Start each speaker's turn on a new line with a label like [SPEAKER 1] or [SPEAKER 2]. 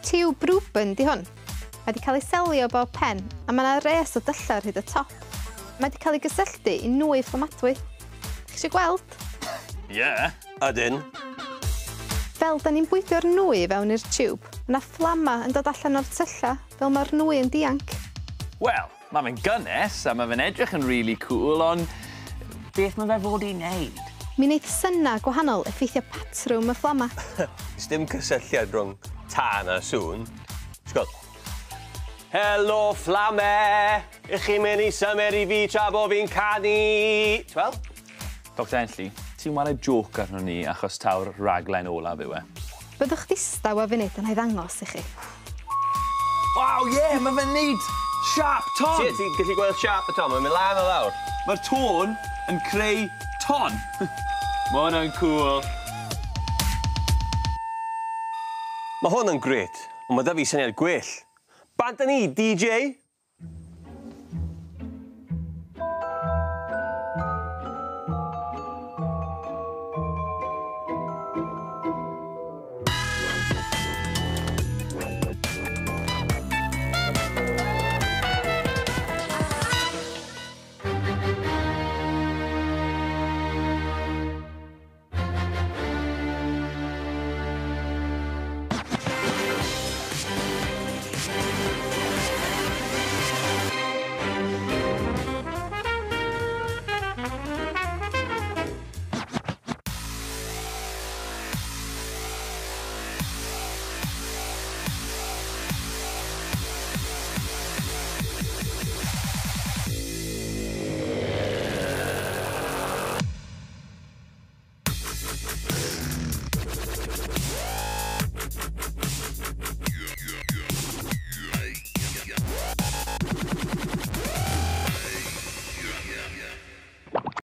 [SPEAKER 1] Tiwb Reuben 'di hwn. Mae 'di cael ei selio bob pen a mae 'na res o dyllau ar hyd y top. Mae 'di cael ei gysylltu i nwy fflamadwy. Chi eisiau gweld?
[SPEAKER 2] Ie.
[SPEAKER 3] Ydyn.
[SPEAKER 1] Fel 'da ni'n bwydio'r nwy fewn i'r tiwb, mae 'na fflama yn dod allan o'r tyllau fel mae'r nwy yn dianc.
[SPEAKER 2] Wel, mae fe'n gynnes a mae fe'n edrych yn really cool, ond beth mae fe fod i wneud?
[SPEAKER 1] Mi wneith synau gwahanol effeithio patrwm y fflama.
[SPEAKER 3] Does dim cysylltiad rhwng tân a sŵn. Ti'n gweld? Helo, fflame! Ych chi'n mynd i symud i fi tra bo fi'n canu? Ti'n weld?
[SPEAKER 2] Dr Enlli, ti'n ware joke arno ni achos taw'r raglen olaf yw e.
[SPEAKER 1] Byddwch ddistaw a funud a na i ddangos i chi.
[SPEAKER 2] Waw, ie, yeah, mae fe'n neud siâp ton!
[SPEAKER 3] Ti, ti'n gallu gweld siâp y ton, mae'n mynd lan a lawr.
[SPEAKER 2] Mae'r tôn yn creu ton. Mae hwnna'n cool.
[SPEAKER 3] Mae hwn yn grêt, ond mae 'da fi syniad gwell. Bant â ni, DJ!